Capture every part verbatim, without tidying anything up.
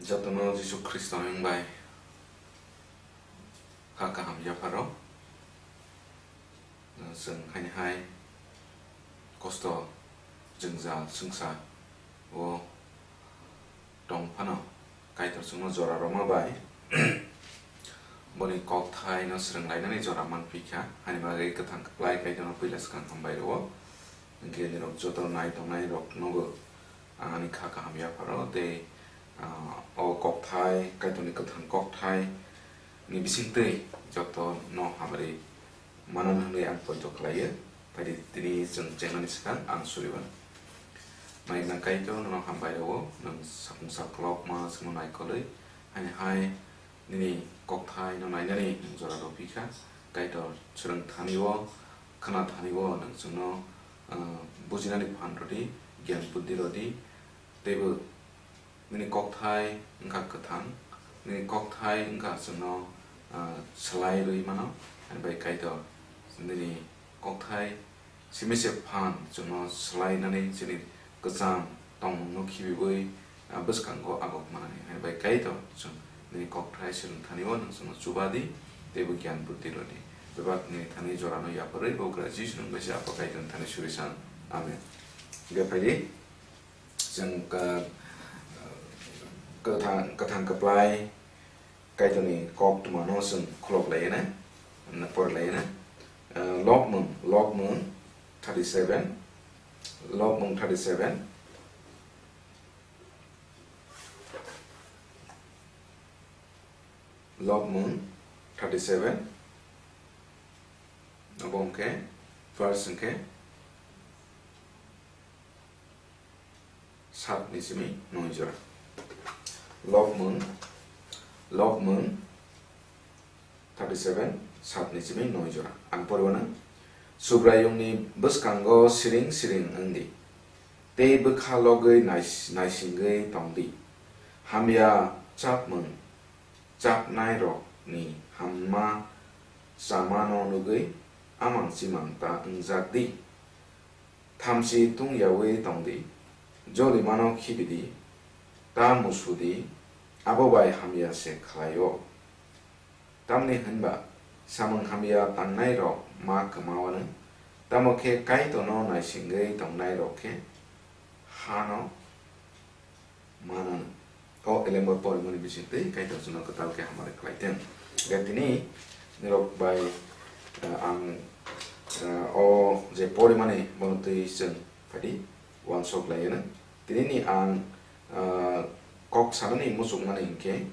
Jotono Jisu Khristoni wng bai kha kaham yapharo. Chwng haini hai kosto jwngjal swngsa o tong phano Kaitor chwngno jora rwma bai boni kokthaino swrwng lainani jora manphi kha. Haini bagwi kwthang kwplai Kaitorno puila swkang hambai rwo. Hwnkhe nirok joto nai tongnai roknobo ang ani kha kaham yapharo tei, ah, o kokthai, Kaitorni kwthang kokthai ni bisingtwi jotono hamari manani hwnwi ang poito khlaio. Phaidi tini chwng chengnani swkang ang suriban. Maina Kaitor, nono hambai rwo, nwng sakung sak kolokma chwngno naikolwi, haini hai nini kokthaino nainani nwng jora rw phi kha. Kaitor, swrwng thani-o, khwna thani-o nwng chwngno, ah, bujinani phan rw di, giyan buddhi rw di, teibo nini kokthai wngkha kwthang, nini kokthai wngkha chwngno, ah, swlai rwi mano, ani bai Kaitor, nini kokthai simi se phan chwngno swlainani chini kwcham tongmungno khibiwi, ah, bwskango agok manani, ani bai Kaitor chwng nini kokthai swrwng thani-o nwng chwngno chuba di, teibo giyan buddhi rw di. Bebak nini thani jorano yapharwi Bubagra Jisu nwng bai se Apha Kaitorni thani suri san. Amen. Hwnkhe phaidi. Chwng ka-, kwthang, kwthang kwplai Kaitorni koktwmano chwng khulok laina, pori laina. Uh, Lokmung, Lokmung thirty-seven, Lokmung thirty-seven, Lokmung thirty-seven, abo hwnkhe first hwnkhe sat ni simi noi jora. Lokmung, Lokmung thirty-seven, sat ni simi noi jora. Ang poriwano, Subraiyungni bwskango siring siring wng di, tei bwkha logwi nais-, naisingwi tong di. Hamya chapmung chapnairokni hamma chamano nugwi amang chimang ta wngjak di. Thamchi tungyawi tong di, jolimano khibi di, ta musu di, abo bai hamya se khlai-o. Tamni hwn ba samung hamya tangnairok ma kwma-o-no, tamo khe Kaitorno naisingwi tongnairok khe hano manang. O elembo porimani bisingtwi Kaitor chwngno kwtal khe hamari khlai thung. Hwnkhe tini nirok bai, eh, ang, eh, o je porimani bono twi chwng phaidi uansuk lai hwno. Tini ni ang, eh, kok sanani muchungmani hinkhe,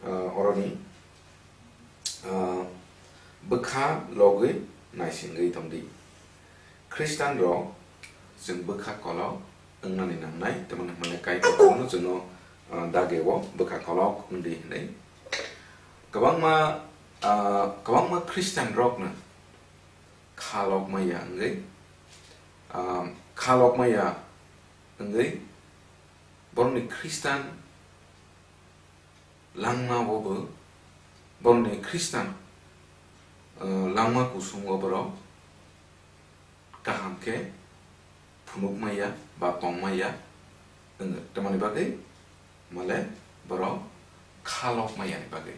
eh, oroni, ah, bwkha logwi naisingwi tong di. Khristian rok chwng bwkha kolok wngnani nangnai, tamoni hwnmale Kaitor bono chwngno, ah, dageo bwkha kolok wng di hwnwi. Kwbangma, ah, kwbangma Khristian rokno kha lok maya wngwi, ah, kha lok maya wngwi borokni Khristian langma o bo borokni Khristian, eh, langma kusungo borok kaham khe phunuk maya ba tong maya wngwi. Tamoni bagwi male borok kha lok maya ni bagwi.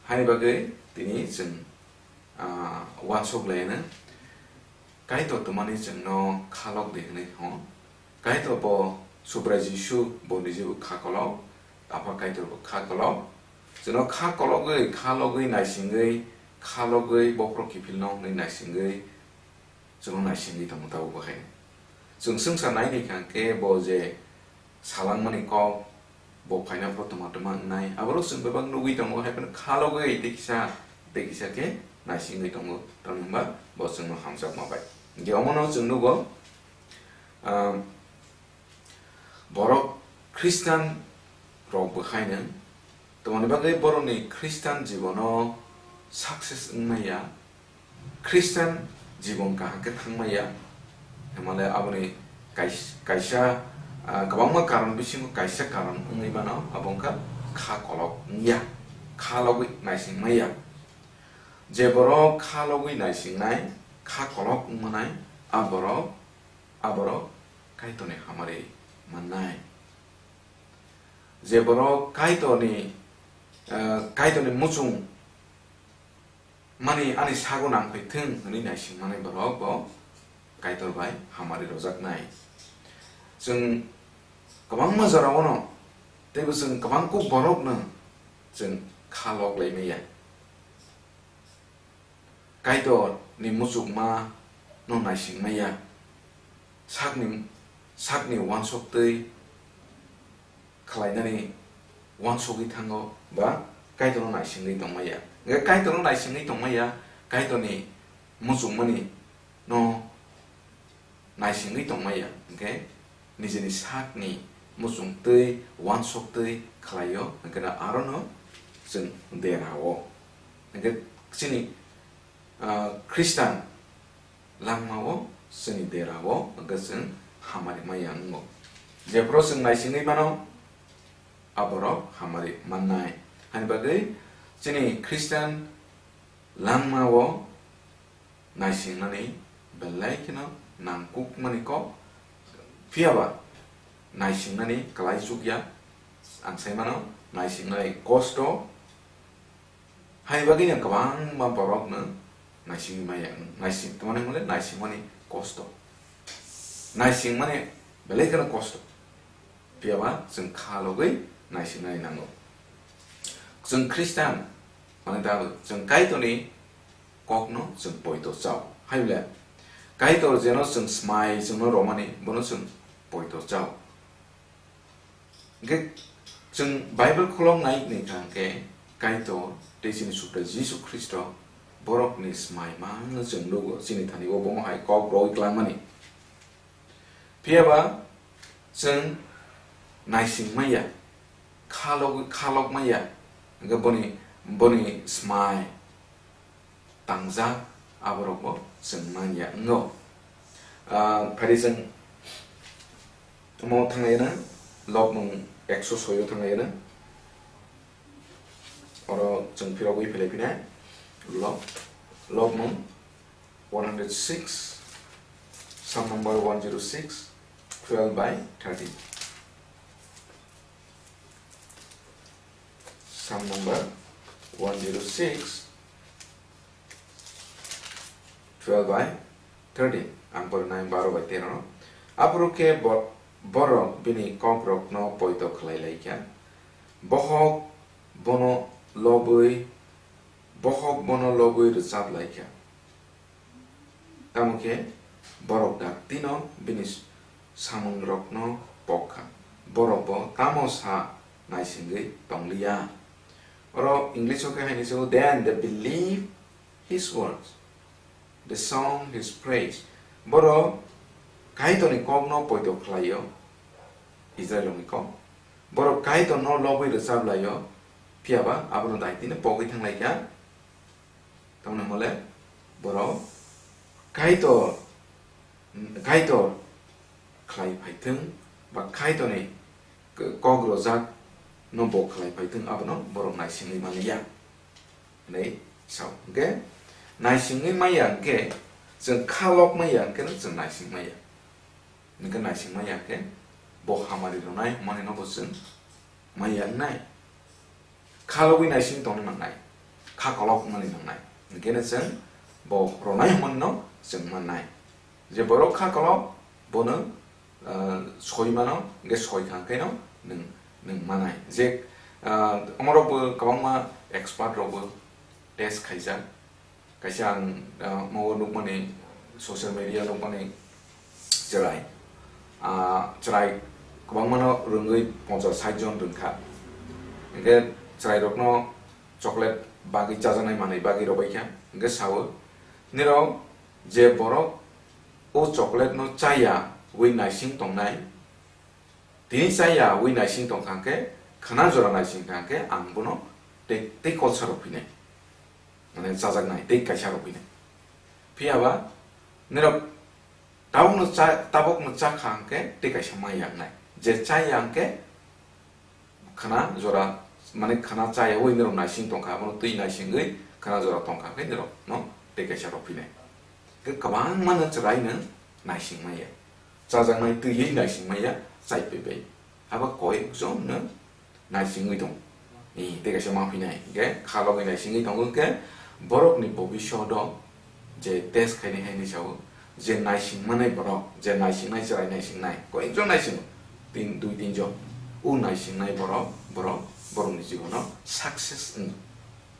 Haini bagwi tini chwng, ah, uansuk lai hwno. Kaitor twmani chwngno kha lok di hwnwi hwn. Kaitor bo Subrai Jisu bo nijebo kha kolok, Apha Kaitor bo kha kolok. Chwngno kha kologwi, kha logwi naisingwi, kha logwi bokhorok kiphilno hwnwi naisingwi, chwngno naisingwi tongo tabuk bo hai. Chwng swngchar nai ni kha khe bo je salangmani kok, bo phaina phoro tongma tongma wngnai. Aborok chwng bebak nugwi tongo, hai phano kha logwi tei kisa, tei kisa khe naisingwi tongo. Tamni hwnba bo chwngno hamjakma bai. Hwnkhe omono chwng nugo, ah, borok Khristian rok bo haino, tamoni bagwi borokni Khristian jibono success wngmaya, Khristian jibon kaham khe thangmaya, hwnmale aboni kais-, kaisa, ah, kwbangma karon bisingo kaisa karon wngwi mano, abo wngkha kha kolok wngya, kha logwi naisingmaya. Je borok kha logwi naisingnai, kha kolok wngmanai, a borok, a borok Kaitorni hamari mannai. Je borok Kaitorni, eh, Kaitorni muchung mani ani sago nangphai thung hwnwi naisingmani borok bo Kaitor bai hamari rojaknai. Chwng kwbangma jorao no teibo chwng kwbang kuk borokno chwng kha lok lai maya. Kaitor ni muchukma no naising maya, sakni, sakni uansuk twi khlainani uansugwi thango ba Kaitor no naisingwi tongmaya. Hwnkhe Kaitor no naisingwi tongmaya, Kaitor ni muchukmani no naisingwi tongmaya, hwnkhe nijini sakni muchung twi uansuk twi khlaio, hwnkhe no aro no chwng derao. Hwnkhe chini, ah, Khristan langmao chini derao hwnkhe chwng hamari maya wngo. Jephru chwng naisingwi mano, aborok hamari mannai. Hani bagwi chini Khristan langmao naisingnani belai kheno nangkukmani kok, phiyaba naisingnani kwlai chukya. Ang sai mano, naisingnani kosto, hai bagwino kwbangma borokno naisingwi maya, naising, tamani hwnle naisingmani kosto, naisingmani belai kheno kosto, phiyaba chwng kha logwi naisingnani nango. Chwng Khristan, mane da chwng Kaitorni kokno chwng poito chao. Hai le, Kaitor jeno chwng smai chwngno romani, bono chwng poito chao. Hwnkhe chwng Bible kholok nai nai kha hwnkhe Kaitor tei chini Sukra Jisu Khristo borokni smai mano chwng nugo, chini thani o bomo hai kok roi klangmani. Phiyaba chwng naising maya, khalok, khalok maya, hwnkhe boni, boni smai tangjak, aborokbo chwng manya wngo. Ah, phari chwng omo thanglai na, Lokmung ekso soi o thanglai na. Oro chwng phirogwi philai phinai. Lok, Lokmung one hundred six, Psalm number one zero six, twelve by thirteen. Psalm number one zero six, twelve by thirteen. Ang pore nai baro bai tero no. Aphuru khe bo-, borok bini kokrokno poito khlai lai kha. Bohok bono lobwi, bohok bono lobwi rwchap lai kha. Tamo khe borok daktino bini samungrokno pok kha. Borok bo tamo sa naisingwi tong liya. Oro English o khe hai hinwi sio, "Then they believe his words, they song his praise." Borok Kaitorni kokno poito khlaio, Israelrokni kok. Borok Kaitorno lobwi rwchap laio, phiyaba abono daitino pogwi thang lai kha. Tamoni hwnle borok Kaitor, Kaitor khlai phaithwng ba Kaitorni k-, kok rojak no bo khlai phaithwng, abono borok naisingwi manliya hinwi sao. Hwnkhe naisingwi manya hwnkhe chwng kha lok manya hwnkhe no chwng naising manya. Hwnkhe naising manya khe bo hamari rwnai hwnmani no bo chwng manya wngnai. Kha logwi naising tongna nangnai, kha kolok wngmani nangnai. Hwnkhe no chwng bo rwnai hwnmani no chwng mannai. Je borok kha kolok bono, ah, soi mano, hwnkhe soi kha khe no nwng, nwng manai. Je, ah, omorok bo kwbangma expert rok bo test khaijak. Kaisa ang, ah, mo nukmani, social media nukmani chwrai. Ah, chwrai kwbangmano rwngwi ponchas sait jon rwngkha. Hwnkhe chwrairokno chocolate bagwi chajaknai manwi bagwi rwbaikha. Hwnkhe sao, "Nirok je borok o chocolate no chaya wi naising tongnai, tini chaya wi naising tongkha hwnkhe, khwna jora naising kha hwnkhe ang bono tei, tei kolsa rok phinai." Mane chajaknai tei kaisa rok phinai. Phiyaba nirok tabukno cha-, tabukno chakha hwnkhe tei kaisa maya wngnai. Je chaya hwnkhe khwna jora, mane khwna chaya wi nirok naising tongkha, abono twi naisingwi khwna jora tongkha hwnkhe nirokno tei kaisa rok phinai. Hwnkhe kwbangmano chwraino naising maya. Chajaknai twiwi naising maya, chai paibai. Abo koi jongno naisingwi tong. I, tei kaisa ma phinai. Hwnkhe kha logwi naisingwi tongo hwnkhe borokni bobisyodo je test khainai hai hinwi sao, je naising manai borok, je naisingnai chwrai naisingnai, koyekjon naisingo, tin, dui tin jon. O naisingnai borok, borok, borokni jibono success wngo.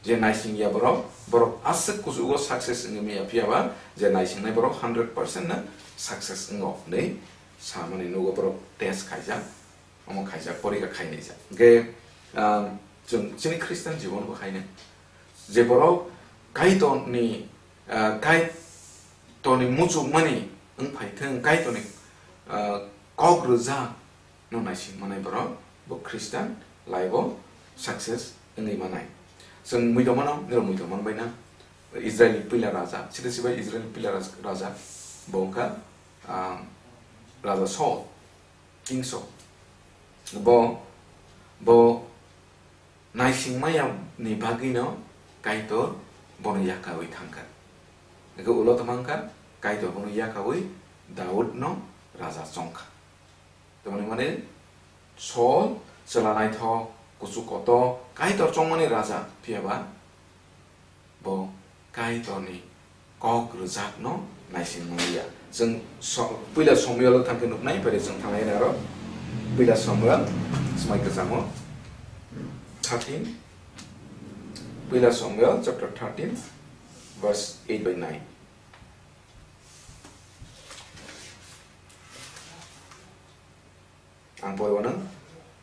Je naising ya borok, borok aswk kuchugo success wngwi manya, phiya ba je naisingnai borok hundred percent no success wngo hinwi samani nugo borok test khaijak, omo khaijak, porikha khainai jak. Hwnkhe, ah, chwng chini Christian jibon bo haino je borok Kaitorni, ah, Kaitorni muchukmani wng phai thwng, Kaitorni, ah, kok rwjak no naising manai borok, bo Christian life o success wngwi manai. Chwng mui tongmano, nirok mui tongmani bai na Israel ni puila raja, sida sibai Israel ni puila raja, raja, bo wngkha, ah, Raja Saul, King Saul. Bo, bo naising maya ni bagwi no Kaitor bono yakaui thangkha. Ego ulo tongmangkha, Kaitor bono yakaui Daud no raja chongkha. Tamoni hwnmani Saul chwla naithok, kuchuk kotor, Kaitor chongmani raja, phiya ba bo Kaitorni kok rwjakno naising manliya. Chwng so-, puila Samuel thangkhe nuknai, phai chwng thangnai aro puila Samuel swmai kwchango thirteen, puila Samuel chapter thirteen, verse eight by nine. Ang poriwanw,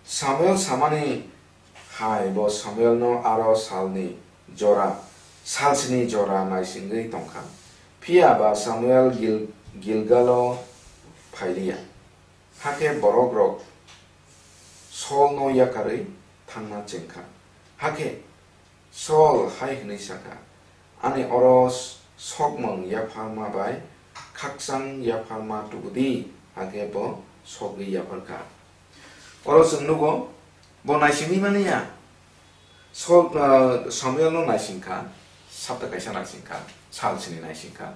Samuel samani hai bo Samuelno aro salni jora, salsini jora naisingwi tongkha. Phiya ba Samuel Gil-, Gilgalo phailiya. Hakhe borokrok Saulno yakarwi thangna chengkha. Hakhe Saul hai hwnwi sakha, "Ani oro sokmung yapharma bai khakchang yapharma tubu di," hakhe bo sogwi yapharkha. Oro chwng nugo, bo naisingwi manya. Saul, ah, Samuelno naisingkha, sapta kaisa naisingkha, sal sini naisingkha.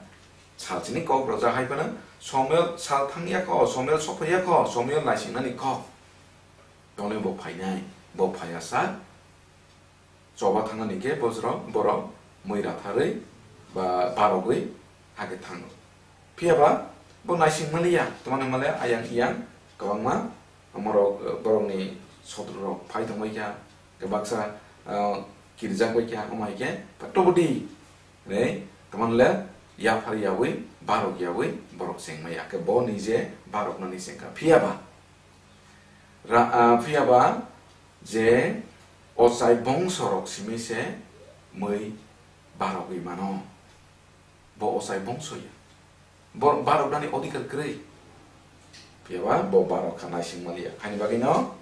Sal sini kok rwjak hai phano Samuel sal thangya kho, Samuel sokphaiya kho, Samuel naisingnani kok. Tongwi bo phainai, bo phaiya sak. Choba thangnani khe bojrok borok mui ratharwi ba barogwi hakhe thango. Phiya ba bo naising manliya, twmani hwnmale ayang iyang kwbangma omorok, eh, borokni sotru rok phai tongbaikha, khe baksa, eh, kirjak baikha, omo hai khe patobodi hinwi twmani le yaphar yawi, barok yawi borok chengmaya, khe bo nije baroknani chengkha. Phiya ba ra-, ah, phiya ba je ochai bongso rok simi se mui barogwi mano. Bo ochai bongso ya. Bo baroknani odhikar kwrwi. Phiya ba bo barok kha naising manliya. Haini bagwi no,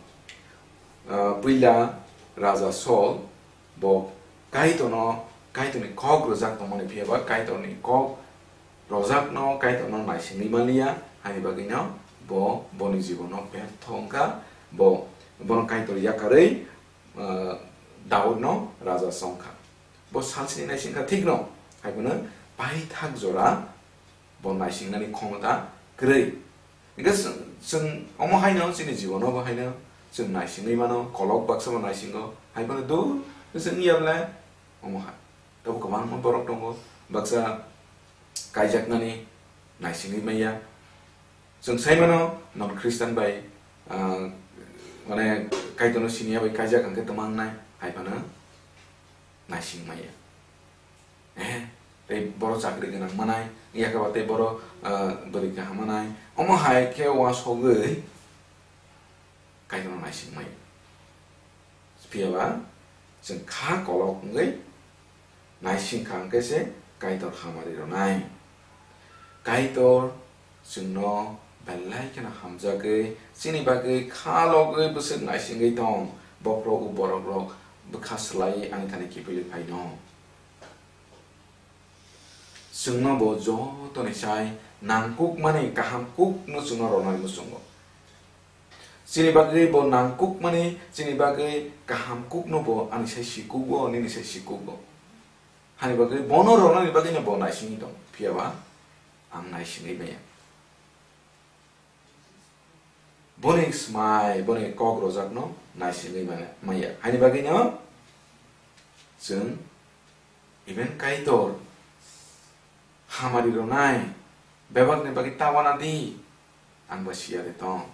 ah, puila Raja Saul bo Kaitorno, Kaitorni kok rwjak tongmani phiya ba Kaitorni kok rwjakno Kaitorno naisingwi manliya, haini bagwino bo boni jibono bertho wngkha, bo, bono Kaitor yakarwi, ah, Daudno raja chongkha. Bo salsini naisingkha thikno, hai phano paithak jora bo naisingnani khomota kwrwi. Hingkhe chwng, chwng omo haino chini jibono bo haino chwng naisingwi mano, kolok baksa bo naisingo, hai phano duk chwng wngya bwle omo hai. Tabo kwbangma borok tongo, baksa kaijaknani naisingwi manya. Chwng sai mano non Christian bai, ah, mane Kaitorno siniya bai kaijak hwnkhe twma wngnai, hai phano naising manya. Eh, tei boro chakri gwnang manai, yakaba tei boro, ah, bwrwi kaham manai, omo hai khe uansugwi Kaitorno naising manya. Phiya ba chwng kha kolok wngwi naising kha hwnkhe se Kaitor hamari rwnai. Kaitor chwngno belai kheno hamjagwi chini bagwi kha logwi bwswk naisingwi tong, bophro o borok rok bwkha swlaiwi ani thani kiphilwi phaino. Chwngno bo jotoni sai nangkukmani kaham kukno chwngno ronai muchungo. Chini bagwi bo nangkukmani, chini bagwi kaham kukno bo ani sai sikugo, nini sai sikugo. Hani bagwi bono ronani bagwino bo naisingwi tong, phiya ba ang naisingwi maya. Boni smai, boni kok rojakno naisingwi mane-, maya. Haini bagwino chwng even Kaitor hamari ronai, bebakni bagwi ta wana di, ang bo siya de tong.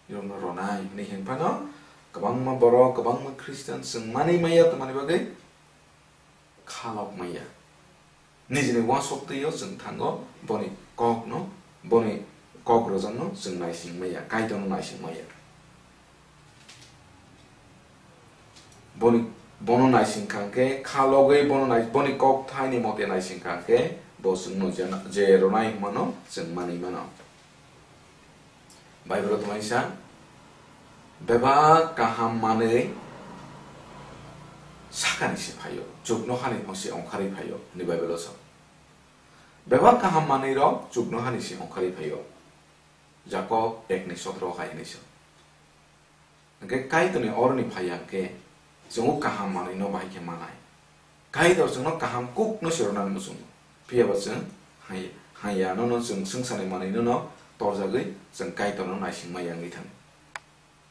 Nirokno ronai hwnwi hwn phano kwbangma borok, kwbangma Christian chwng manwi maya tongmani bagwi khalok maya. Nijini uansuk twi-o chwng thango boni kokno, boni kok rojakno chwng naising maya, Kaitorno naising maya. Boni, bono naising kha hwnkhe, kha logwi bono nai-, boni kok thaini mote naising kha hwnkhe, bo chwngno je, je ronai hwnmano chwng manwi mano. Bible-o tongmani sa, "Bebak kaham manwi sakani se phaio, chuknohani se ongkharwi phaio," hwnwi Bible-o sa. Bebak kaham manwirok chuknohani se ongkharwi phaio. Jakob ekni sotro hai hwnwi sa. Hwnkhe Kaitorni oroni phaiya hwnkhe chwng o kaham manwino bahai khe manai. Kaitor chwngno kaham kukno se rwnani muchungo. Phiya ba chwng hai-, haiya nono chwng swngcharni manwinono torjagwi chwng Kaitorno naisingma yangwi thang.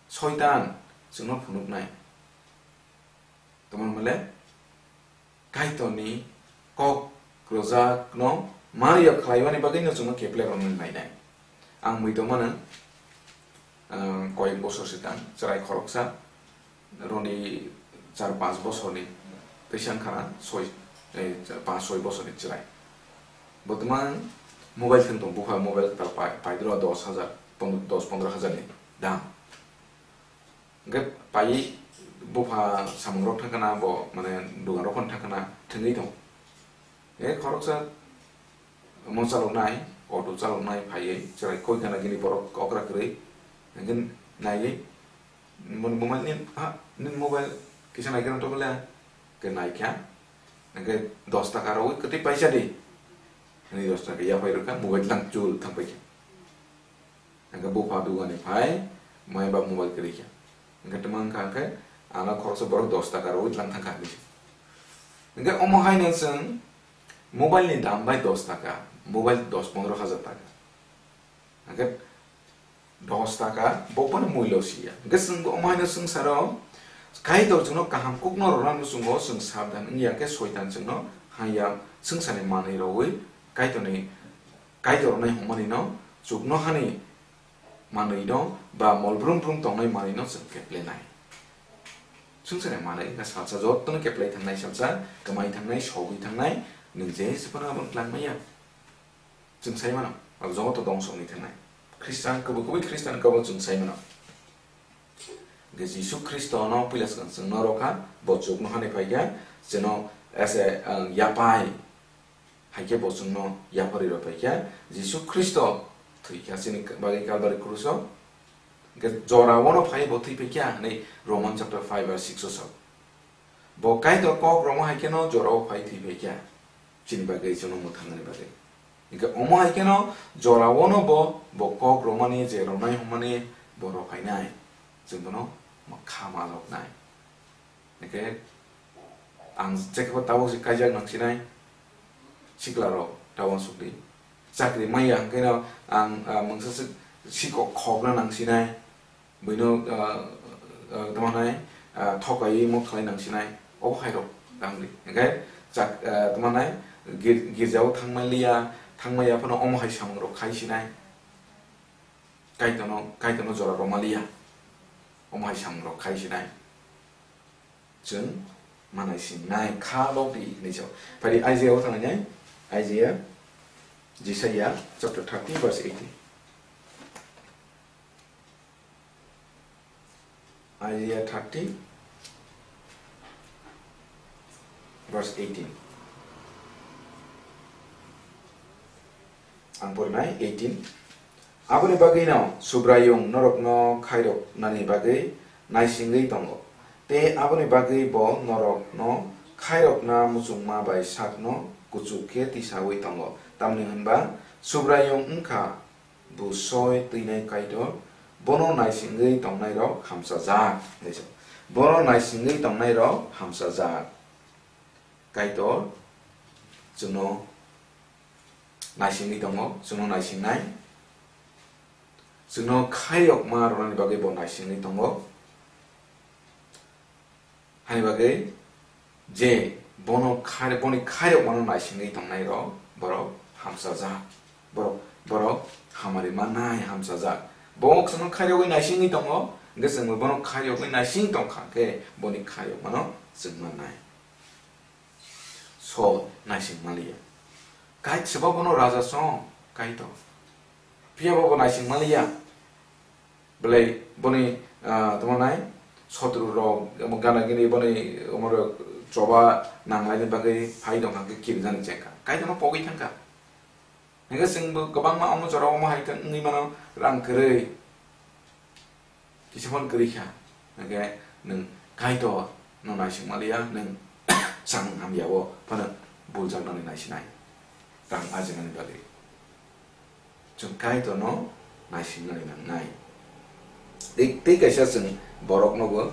Soitan chwngno phunuknai. Tongmani mole Kaitorni kok rojakno mari khlaiwani bagwino chwngno keple rwnani nainai. Ang mui tongmano, ah, koyek bosor swkang chwrai khoroksa, roni char panch bosorni twi sang khana soi, eh, panch soi bosorni chwrai. Botman mobile thwng tong, bupha mobile tal pai, paidro dos hajar, pon-, dos pondro hajar ni dam. Hwnkhe pai bupha samung rok thang khana bo, mane, dugan rok phano thang khana thwngwi tong. E khoroksa mo chaloknai, auto chaloknai phaiwi chwrai koi khana gini borok okra kwrwi. Hwnkhe naiwi, "Moni mobile ni, ha, nini mobile kisa nai khe rw to bole?" Hwnkhe nai kha. Hwnkhe dos taka rwi kwtwi paisa di. Hwnwi dos taka yaphai rwkha, mobile tlang chul thang paikha. Hwnkhe bupha dugani phai, mai ba mobile kwrwi kha. Hwnkhe tamo wngkha hwnkhe ano khoroksa borok dos taka rwi tlang thangkha hinwi. Hwnkhe omo haino chwng mobile ni dam bai dos taka, mobile dos pondro hajar taka. Hwnkhe dos taka bo phano muilo siya. Hwnkhe chwng bo omo haino swngcharo Kaitor chwngno kaham kukno rwna muchungo chwng sabdan wngya khe Soitan chwngno haiya swngcharni manwi rogwi Kaitorni Kaitor rwnai hwnmanino chuknohani manwino ba mol brum brum tongnai manwino chwng keplenai. Swngcharni manwi wngkha salsa jotono keplai thangnai, salsa kwmai thangnai, sogwi thangnai, nwng je se phano abono twlang manya. Chwng sai mano, abo joto dongso wngwi thangnai. Khristan, kwbwi kwbwi Khristan kabo chwng sai mano. Hwnkhe Jisu Khristono puila swkang chwngno rokha, bo chuknohani phaikha, chwngno as a, uh, yapai. Hai khe bo chwngno yapharwi rw phaikha, Jisu Khristo thwikha chini bagwi Kalbari kruso. Hwnkhe jorao no phai bo thwi phaikha hwnwi Roman chapter five verse six o sao. Bo Kaitor kok romwi hai kheno jorao phai thwi phaikha chini bagwi, chwngno mwthangnani bagwi. Hwnkhe omo hai kheno jorao no bo, bo kok romani je romnai hwnmani bo rw phainai, chwng bono kha maloknai. Hwnkhe ang jekebo tabuk se kaijak nang sinai, sikla rok tabuk sukdi. Chakri maya hwnkhe no ang, ah, mungsa sik-, sikok khokna nang sinai, buino, ah, ah, tamo nai, ah, thokaiwi mok khlai nang sinai, obo hai rok ang di. Hwnkhe chak-, ah, tamo nai gir-, girjao thangmaliya, thangmaya phano omo hai samung rok khai sinai. Kaitorno, Kaitorno jora romaliya. Omo hai samung rok khai sinai. Chwng manai sinai kha lok di hinwi sao. Phai di Isaiah o thangnai nai. Isaiah, Jisaiya chapter thirty verse eighteen. Isaiah thirty verse eighteen. Ang porinai eighteen. Aboni bagwino Subraiyung norokno khairoknani bagwi naisingwi tongo, tei aboni bagwi bo norokno khairokna muchungma bai sakno kuchuk khe tisaui tongo. Tamni hwnba Subraiyung wngkha busoi twinai Kaitor, bono naisingwi tongnairok hamchajak. Bono naisingwi tongnairok hamchajak. Kaitor chwngno naisingwi tongo, chwngno naisingnai. Chwngno khairokma rwnani bagwi bo naisingwi tongo. Hani bagwi je bono khai-, boni khairokmano naisingwi tongnairok borok hamsajak. Borok, borok hamari mannai hamsajak. Bo chwngno khairogwi naisingwi tongo, hwnkhe chwngbo bono khairogwi naising tongkha khe boni khairokmano chwng mannai. Sol naising manliya. Kaitwsaba bono raja song, Kaitor. Phiyaba bo naising manliya. Belai boni, ah, tamo nai, sotru rok, omo gana gini boni, omo rok choba nanglaini bagwi phai tongkha khe kirijani chengkha. Kaitorno pogwi thangkha. Hingke chwngbo kwbangma omo jorao omo hai wngwi mano, rang kwrwi. Kisa phano kwrwi kha, hingke nwng Kaitor no naising manliya, nwng samung hamya o phano buljaknani naisinai, rang ajinani bagwi. Chwng Kaitor no naisingnani nangnai. Tei, tei kaisa chwng borok no bo,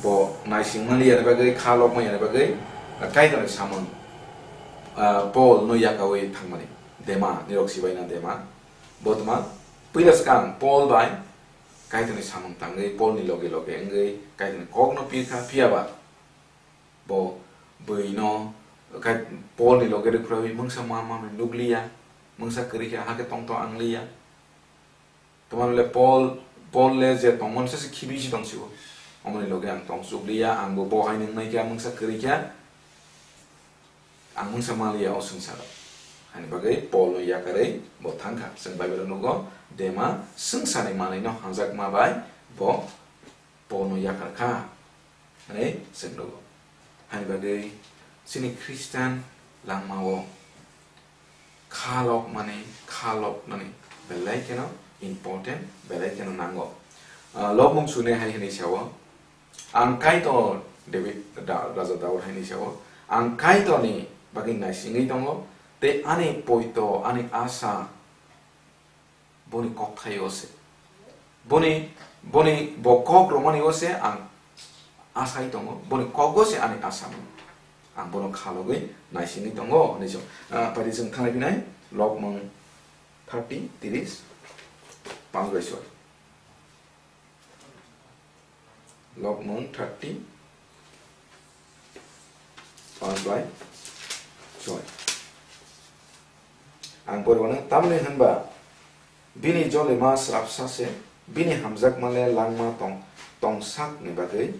bo naising manliya ni bagwi, kha lok manya ni bagwi, Kaitor ni samung, ah, Paul no yakaui thangmani. Dema, nirok sibaina Dema. Bo tma, puila swkang Paul bai Kaitorni samung tangwi Paulni loge loge wngwi Kaitorni kokno pirkha, phiyaba bo bwino Kai-, Paulni loge rwkhraui mungsa ma manwi nukliya, mungsa kwrwi khe hakhe tongtong angliya. Tamo le Paul, Paul le je tongmani se khibi si tongsibo. Omoni loge ang tong chukliya, ang bo bo hai nung nai khe mungsa kwrwi khe. Ang mungsa manliya o swngcharo. Hani bagwi Paul no yakarwi bo thangkha. Chwng Bible o nugo, Dema swngcharni manwi no hamjakma bai bo Paul no yakar kha, hwnwi chwng nugo. Hani bagwi chini Christian langma o kha lok mani, kha lok nani belai kheno important, belai kheno nango. Ah, lobmung sune hai hwnwi sao, Ang Kaitor, David, Da-, Raja Daud hai ni sao, ang Kaitor ni bagwi naisingwi tongo, tei ani poito, ani asa boni kokthai o se. Boni, boni bo kok romani o se ang asai tongo, boni kok o se ani asa. Ang bono khalogwi naisingwi tongo, hinwi sao. Ah, pari chwng thanglai phinai, Lobmung thirty, tiris, panch bai soi. Lobmung thirty, panch bai soi. Ang poribo no, tamni hwnba bini jolima srapsa se, bini hamjakma le langma tong, tongsak ni bagwi.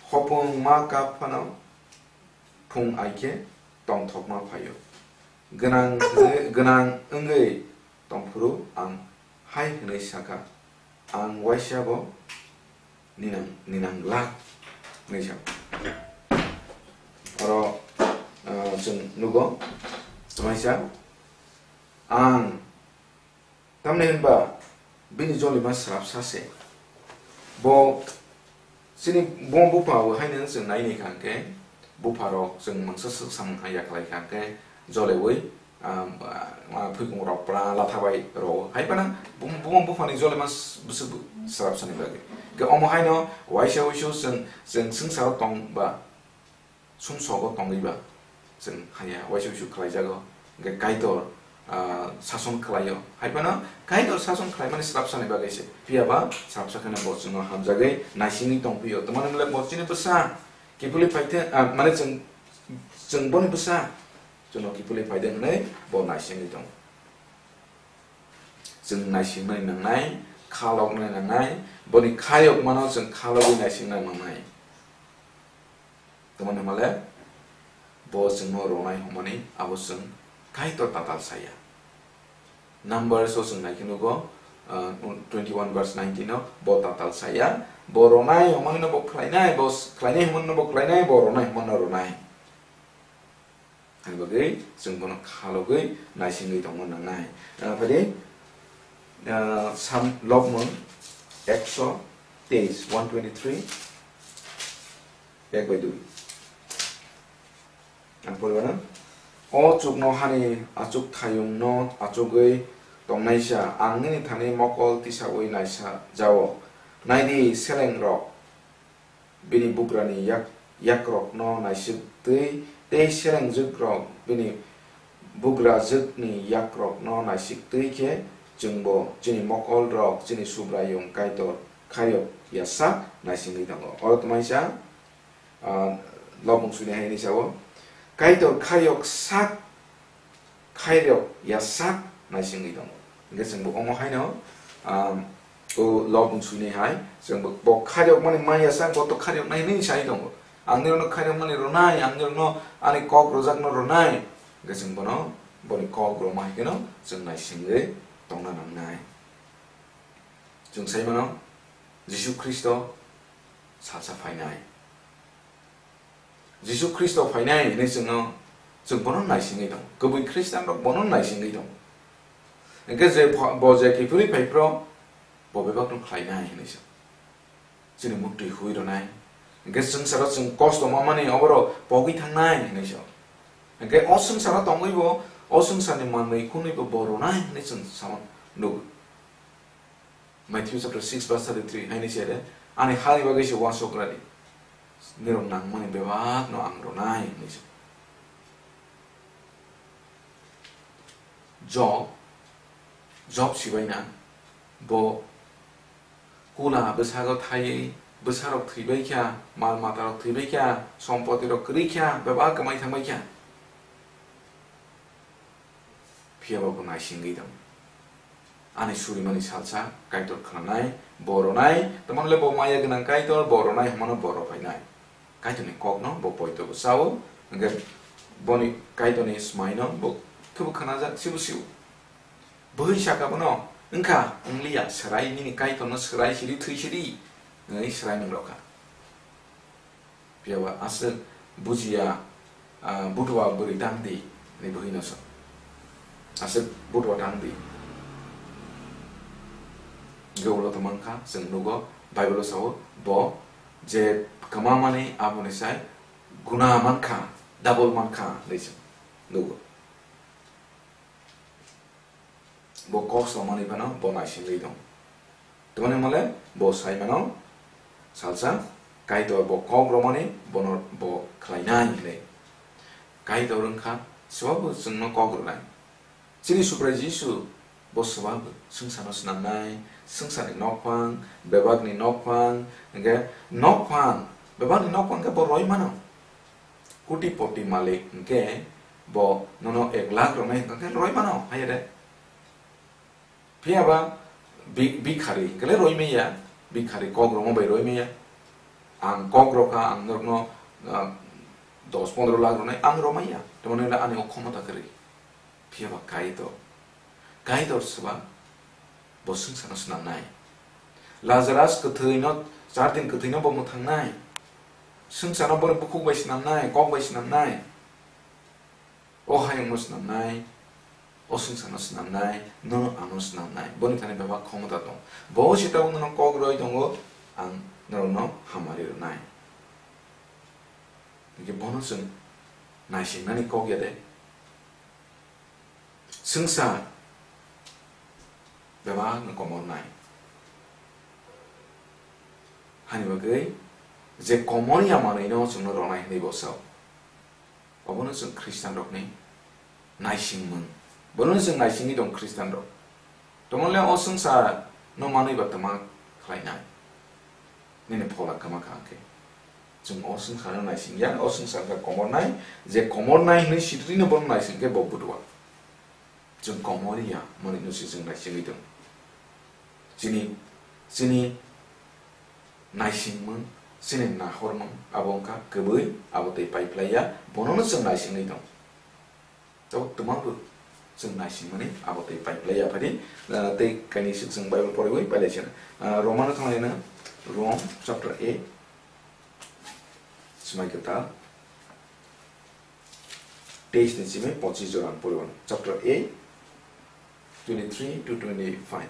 Hopung ma kap phano phung ai khe tongthokma phaio. Gwnang hwnwi, gwnang wngwi tongphuru ang hai hwnwi sakha, "Ang waisa bo ninang, ninang glak," hwnwi sa. Oro, ah, chwng nugo, tamaisa, ang Tamni hwnba bini jolima srapsa se. Bo chini bo bupha bo haino chwng nai nai kha hwnkhe, bupha rok chwng mangsa swk samung hai ya khlai kha hwnkhe joleui, ah, ah, phuikung rok pra latha bai rwo. Hai phano bum-, buma buphani jolima s-, bwswk srapsa ni bagwi. Hwnkhe omo haino waisa wuisu chwng, chwng swngsa o tong ba, sumsogo tongwi ba chwng haya waisa wuisu khlaijago, hwnkhe Kaitor, ah, sason khlaio. Hai phano Kaitor sason khlaimani srapsani bagwi se, phiya ba srapsa kheno bo chwngno hamjagwi naisingwi tongphio. Tamani hwnle bo chini bwsa kiphilwi phaithe, ah, mane chwng, chwng boni bwsa chwngno kiphilwi phaithe hwnwi bo naisingwi tongo. Chwng naisingmani nangnai, khaloknai nangnai, boni khayokmano chwng khalogwi naisingna nangnai. Tamoni hwnle bo chwngno ronai hwnmani abo chwng Kaitor tatal saya. Numbers o chwng nai khe nugo, ah, twenty one verse nineteen o bo tatal saya. Bo ronai hwnmani no bo khlainai, bo s-, khlainai hwnmani no bo khlainai, bo ronai hwnmani no ronai. Ani bagwi chwng bono khalogwi naisingwi tongna nangnai. Ah, phadi, ah, Sam Lobmung ekso teis, one twenty three, ek bai dui. Ang poribo na, "O chuknohani achukthayungno achugwi tongnaisa, ang nini thani mokol tisaui naisa jao. Naidi, selengrok bini bugrani yak-, yakrokno naisik twi, tei selengjwkrok bini bugrajwkni yakrokno naisik twi khe Chwngbo chini mokolrok chini Subraiyung Kaitor khairok yasak naisingwi tongo. Oro twmaisa, ah, lobung suinai hai hwnwi sao, Kaitor khairok sak, khairok yasak naisingwi tongo. Hwnkhe chwngbo omo haino, ah, o lobung suinai hai chwngbo bo khairokmani man yasak, bo to khairoknai hwnwi sai tongo. Ang nirokno khairokmani rwnai, ang nirokno ani kok rojakno rwnai. Hwnkhe chwng bono, boni kok rwma hai kheno chwng naisingwi tongna nangnai. Chwng sai mano, Jisu Khristo salsa phainai. Jisu Khristo phainai hwnwi chwngno, chwng bono naisingwi tongo. Kwbwi Khristianrok bono naisingwi tongo. Hwnkhe je pho-, bo je kiphilwi phai phro, bo bebakno khlainai hwnwi sa. Chini muktwi hui rwnai. Hwnkhe swngcharo chwng kosto mamani oboro pogwi thangnai hwnwi sa. Hwnkhe o swngcharo tongwibo, o swngcharni manwi khunwibo bo rwnai hwnwi chwng sama nugo. Matthew chapter six verse thirty-three haini se de, "Ani hani bagwi se uansuk radi. Nirok nangmani bebakno ang rwnai," hinwi se. Job, Job sibaina, bo kula bwsago thaiwi, bwsarok thwibai kha, mal matarok thwibai kha, sompotirok kwrwi kha, bebak kwmai thangbai kha. Phiya bo bo naisingwi tong. Ani surimani salsa Kaitor khnanai, bo rwnai, tamoni le bo maya gwnang Kaitor, bo rwnai hwnmano bo rw phainai. Kaitorni kokno bo poito bo sao, hwnkhe boni Kaitorni smaino bo khe bo khnajak sibo sio. Bwhwi saka bono, "Wngkha, wngliya, swrai nini Kaitorno swrai sidi, thwi sidi," hwnwi swrai nang rw kha. Phiya ba aswk bujiya, ah, butua bwrwi tang di, hinwi bwhwi no sa. Aswk butua tang di. Hwnkhe ulo tongmang kha, chwng nugo, Bible o sao, bo je kwma mani aboni sai guna man kha, double man kha, hinwi chwng nugo. Bo kok songmani phano bo naisingwi tong. Tamoni mole bo sai mano salsa Kaitor bo kok romani bono bo khlainai hinwi. Kaitor wngkha swbabu chwngno kok rwnai. Chini Subrai Jisu bo swbabu swngcharno swnamnai, swngcharni nokphang, bebakni nokphang, hwnkhe nokphang, bebakni nokphang khe bo roi mano. Koti poti malik hwnkhe bo nono ek lakh rwnai hwnkhe roi mano, hai de. Phiya ba bi-, bikhari hwnkhe le roi maya, bikhari kok rwma bai roi maya. Ang kok rw kha, ang norokno, ah, dos pondro lakh rwnai, ang rw maya. Tamoni le ani o khomota kwrwi. Phiya ba Kaitor, Kaitor swba bo swngcharno swnamnai. Lazarus kwthwino, char din kwthwino bo mwthangnai. Swngcharno boni bukhuk bai swnamnai, kok bai swnamnai. O hayungno swnamnai, o swngcharno swnamnai, nono ano swnamnai. Boni thani bebak khomota tong. Bo se tabuk nono kok rwi tongo, ang norokno hamari rwnai. Hwnkhe bono chwng naisingnani kok ya de? Swngchar bebakno komornai. Hani bagwi je komor ya manwino chwngno rwnai hwnwi bo sao. Obono chwng Khristianrokni naisingmung. Bono chwng naisingwi tong Khristianrok. Tamoni le o swngcharno manwi ba twma khlainai? Nini phola kwma kha hwnkhe. Chwng o swngcharno naising ya, o swngchar wngkha komornai, je komornai hwnwi sitrino bono naising khe bo butua. Chwng komor ya, manwino se chwng naisingwi tong. Chini, chini naisingmung, chini nahormung, abo wngkha kwbwi, abo tei paiphlai ya, bonono chwng naisingwi tong. Tabuk twma bo chwng naisingmani abo tei paiphlai ya phadi, ah, tei kainwi swk chwng Bible poriwi pailai sina. Ah, Romano thanglaina, Rom chapter eight, Swmai Kwtal, teis ni simi pochis jora ang poriwi. Chapter eight, twenty-three to twenty-five.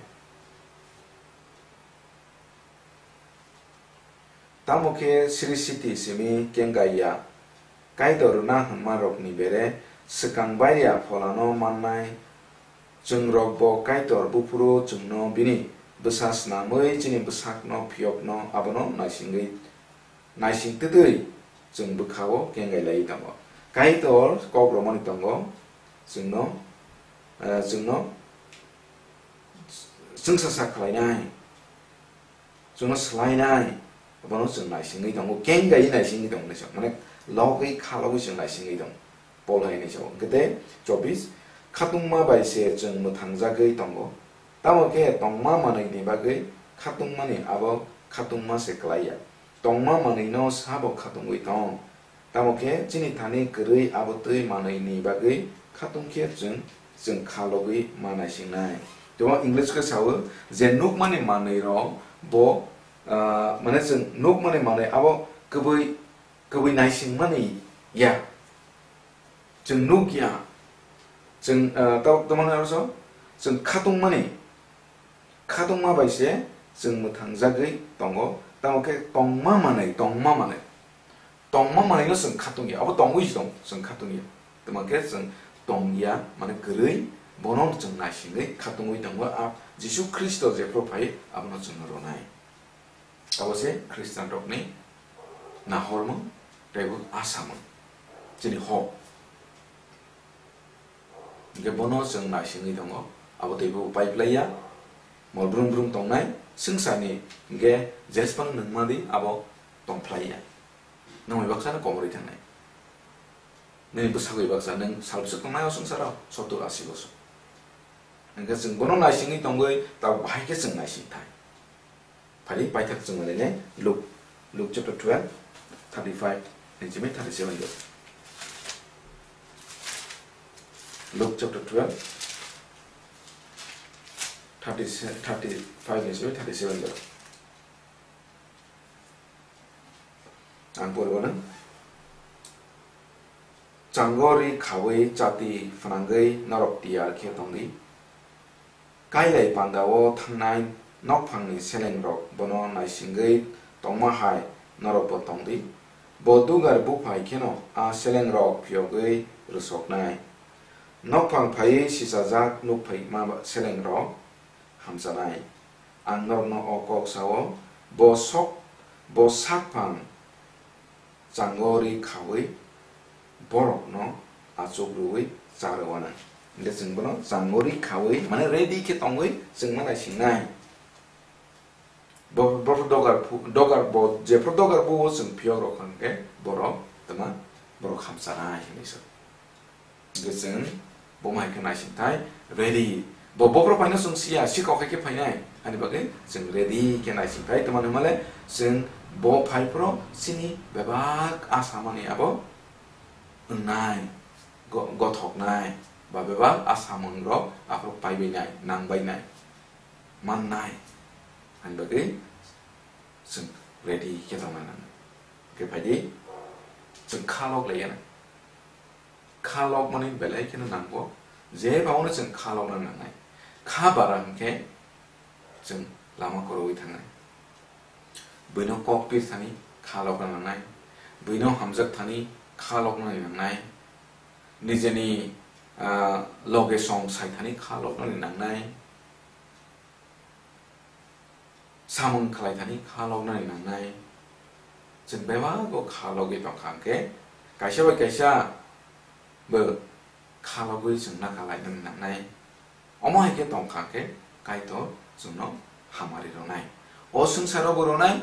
Tamo khe sri siti simi kengai ya, Kaitor rwna hwnma rokni bere swkang bai ya pholano mannai. Chwng rok bo Kaitor buphuru chwngno bini bwsa snamwi chini bwsakno phiyokno abono naisingwi, naising twtwi chwng bwkha-o kengai lai tongo. Kaitor kok romani tongo, chwngno, eh, chwngno chwngsacha khlainai, chwngno swlainai, abono chwng naisingwi tongo, kengaiwi naisingwi tongo hinwi sa, mane logwi khalogwi chwng naisingwi tongo. Pol hai hinwi sao. Hwnkhe tei chobbish, khatungma bai se chwng mwthangjagwi tongo, tamo khe tongma manwini bagwi khatungmani abo khatungma se klai ya. Tongma manwino sabo khatungwi tong. Tamo khe chini thani kwrwi abo twi manwini bagwi khatung khe chwng, chwng khalogwi ma naisingnai. Tei o English khe sao je nukmani manwirok bo, ah, mane chwng nukmani manwi abo kwbwi, kwbwi naisingmani ya. Chwng nuk ya. Chwng, ah, tamo, tamo hwnwi aro sao? Chwng khatungmani. Khatungma bai se chwng mwthangjagwi tongo, tamo khe tongma manwi, tongma manwi. Tongma manwino chwng khatung ya, abo tongwi se tong, chwng khatung ya. Tamo khe chwng tong ya, mane kwrwi, bono chwng naisingwi khatungwi tongo, a Jisu Khristo jephru phai, abono chwngno rwnai. Abo se Khristian rokni nahormung, teibo asamung, chini hok. Hingke bono chwng naisingwi tongo, abo teibo upai phlai ya. Mol brum brum tongnai swngcharni hingke jesphang nungma di abo tong phlai ya. Nwng bai baksa no komorwi thangnai. Nini bwsakwi baksa nwng sal bwswk tongnai o swngcharo sottur asi bosor. Hingke chwng bono naisingwi tongwi tabuk bahai khe chwng naising thai. Phai paithak chwng nainai Luke, Luke chapter twelve, thirty-five ni simi thirty-seven do. Luke chapter twelve, thirty, thirty-five ni simi thirty-seven do. Ang poribo nang. Chango ri khawi chati phnangwi norok tiyar khe tongdi. Kailai pandao thangnai nokphangni selengrok bono naisingwi tongma hai norokbo tongdi. Bo dugar buphai kheno a selengrok phiyogwi rwsoknai. Nokphang phaiwi sichajak nukphaima selengrok hamchanai. Ang norokno o kok sao, bo sok, bo sakphang chango ri khawi borokno achuk rwui cha rwwana. Hingke chwng bono chango ri khawi, mane ready khe tongwi chwng ma naisingnai. Bo, bo dogar phu-, dogar bo, jephru dogar phuo chwng phiyok rok hwnkhe borok twma borok hamchanai hinwi sa. Hingke chwng bo hai khe naising thai ready. Bo bophro phaino chwng siya, sikok hai khe phainai. Ani bagwi chwng ready khe naising thai. Tamani hwnmale chwng bo phai phro chini bebak a samani abo wngnai, go-, gothoknai, ba bebak a samungrok aphro paibainai, nangbainai, mannai. Ani bagwi chwng ready khe tongna nangnai. Hingke phaidi chwng kha lok laiya nai. Kha lokmani belai kheno nango, je baono chwng kha lokna nangnai. Kha bara hwnkhe chwng lama kwrwi thangnai. Buino kok pir thani kha lokna nangnai. Buino hamjak thani kha loknani nangnai. Nijeni, ah, loge song sai thani kha loknani nangnai. Samung khlai thani kha loknani nangnai. Chwng bebak bo kha logwi tongkha hwnkhe, kaisa bai kaisa bo kha logwi chwng nakha lainani nangnai. Omo hai khe tongkha hwnkhe Kaitor chwngno hamari rwnai. O swngcharo bo rwnai,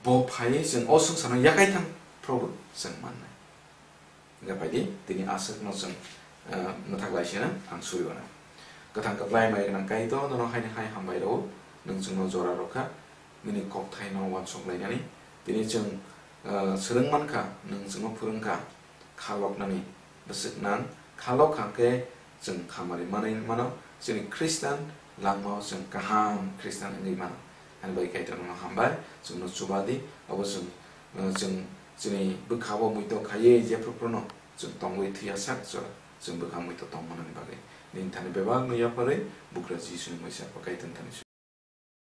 bo phaiwi chwng o swngcharno yakai thang phrobo chwng mannai. Hingke phaidi, tini aswkno chwng, eh, mwthak laisino ang suriwana. Kwthang kwplai mai gwnang Kaitor, nono haini hai hambai rwo, nwng chwngno jora rwkha, nini kokthaino uansuk lainani. Tini chwng, eh, swrwng mankha, nwng chwngno phwrwngkha, kha loknani bwswk nang, kha lok kha hwnkhe chwng khamari manwi mano, chini Khristan langmao chwng kaham Khristan wngwi mano. Ani bai Kaitor nono hambai, chwngno chuba di, abo chwng, eh, chwng chini bwkha-o muitok khaiwi jephru phruno chwng tongwi thwiya sak jora chwng bwkha muitok tongmanani bagwi. Nini thani bebakno yapharwi Bugra Jisuni muisa Kaitorni thani